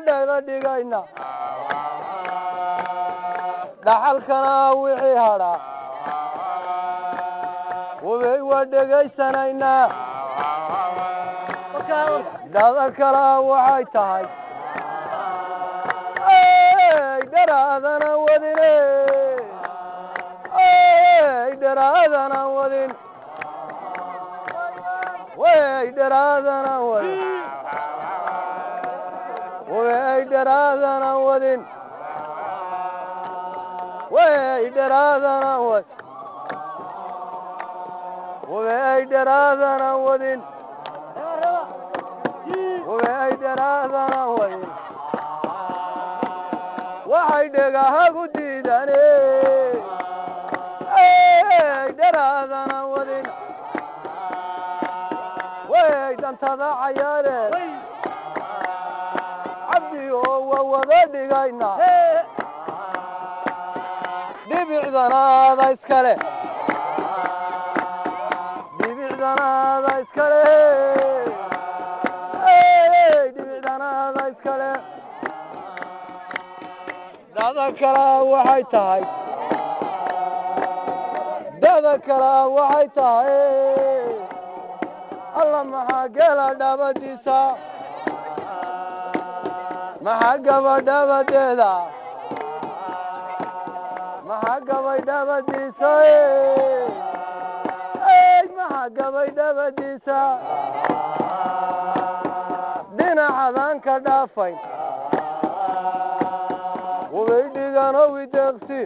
dhayla dhigayna dhaxalkana wixii hadha wabey waa dhegaysanaynaa dada kala waxay tahay dharaadana wadine dharaadana wadin way dharaadana wadin way dharaadana wadin way dharaadana wadin way dharaadana wadin way dharaadana wadin waxay dhegahagu diidane dharaadana wadin way dhantada cayaareen cabdi oo waa wada dhigayna dhibicdanaada iskale dhibicdanaada iskale dhibicdanaada iskale dada kala waxay tahay dada kala waxay tahay alla maxaa geela dhabadiisa maxaa gaba dhabadeeda maxaa gabay dhabadiisa maxaa gabay dhabadiisa dhinacadan ka dhaafayn wabay dhiganowi deeqsi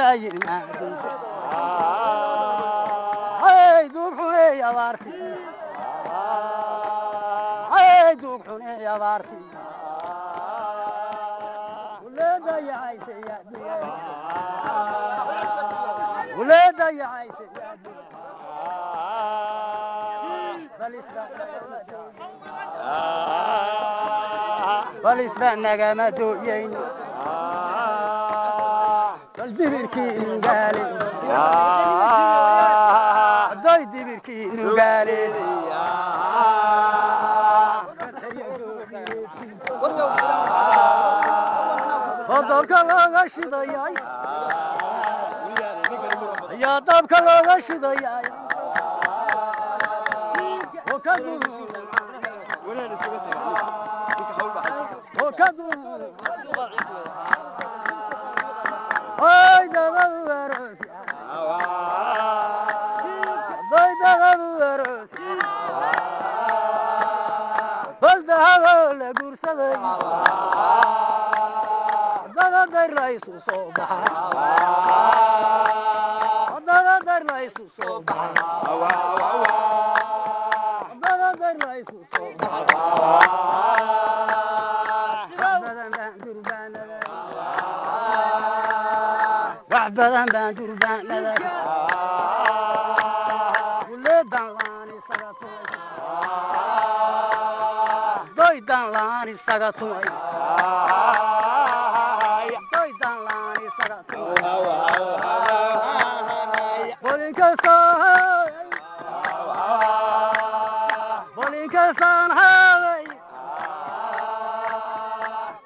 daayin mahadiisa. Hey, duug xuney abaarti, hey, duug xuney abaarti, waleeda yacayse, bal isba nagama dooyayno, bal dibirkii nugaale day, dibirkii nugaale. Dabka looga shidayay ayaa, dabka looga shidayay, ay dabadu aroos, day dabadu aroos, bal dahabo la guursaday, daba dar la isu soo baxa, daba dar la isu soo baxa, daba dar la isu soo baxa. Wax badan baan durbaanada, guleedan laan isaga tumay, doydan laan isaga tumay, doydan laan isaga tumay. Bolinkasaan haaway,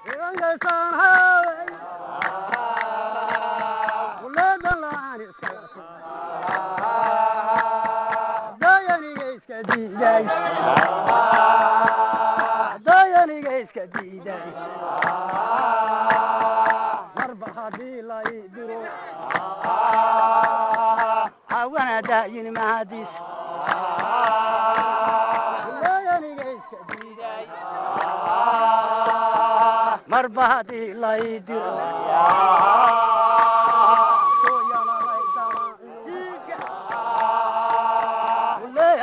bolinkasaan haaway, guleedan laan isaga tumay, dayaniga iska diiday, dayaniga iska diiday. Marba haddii la ii diro, hawana daayin mahadiis, dayaniga iska diiday. Marba haddii la ii diro,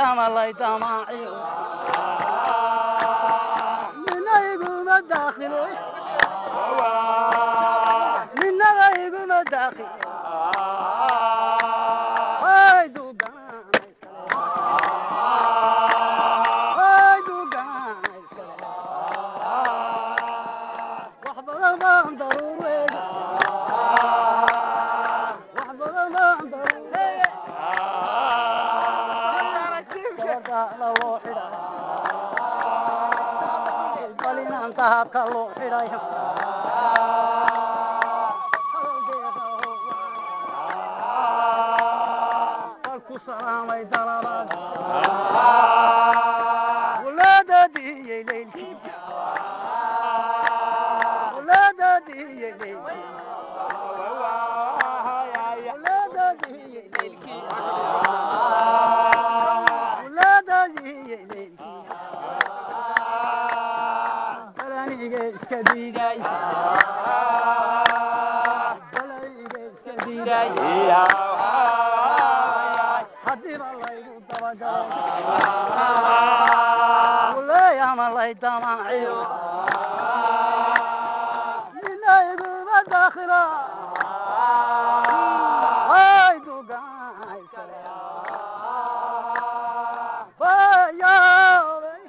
ama lay damaaciyo, nina iguma daakhilo, ninaba iguma daakhilo. Ay dugaan, wax badan baan daruureega, wax badan baan daruureega. Loo xidhay bal inaan dahabka loo xidhay, bal ku salaamay dalabaad walaadadiyey leylkii, walaadadiyey leylkii, walaadadiyey leylkii, walaadadiyey leylkii. Balaniga iska diiday, balaniga iska diiday, haddiiba laygu dabagalo, waley ama lay damaaciyo, nina iguma daakhila. Ay dugaan iskale wayaabay.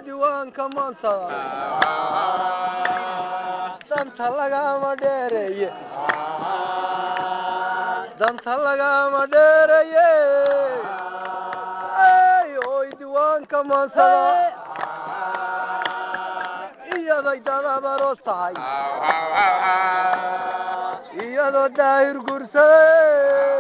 Diiwaanka maansada danta lagama dheereeye, danta lagama dheereeye. Oy diiwaanka maansada iyaday dadabaroos tahay, iyadoo daahir guursaday.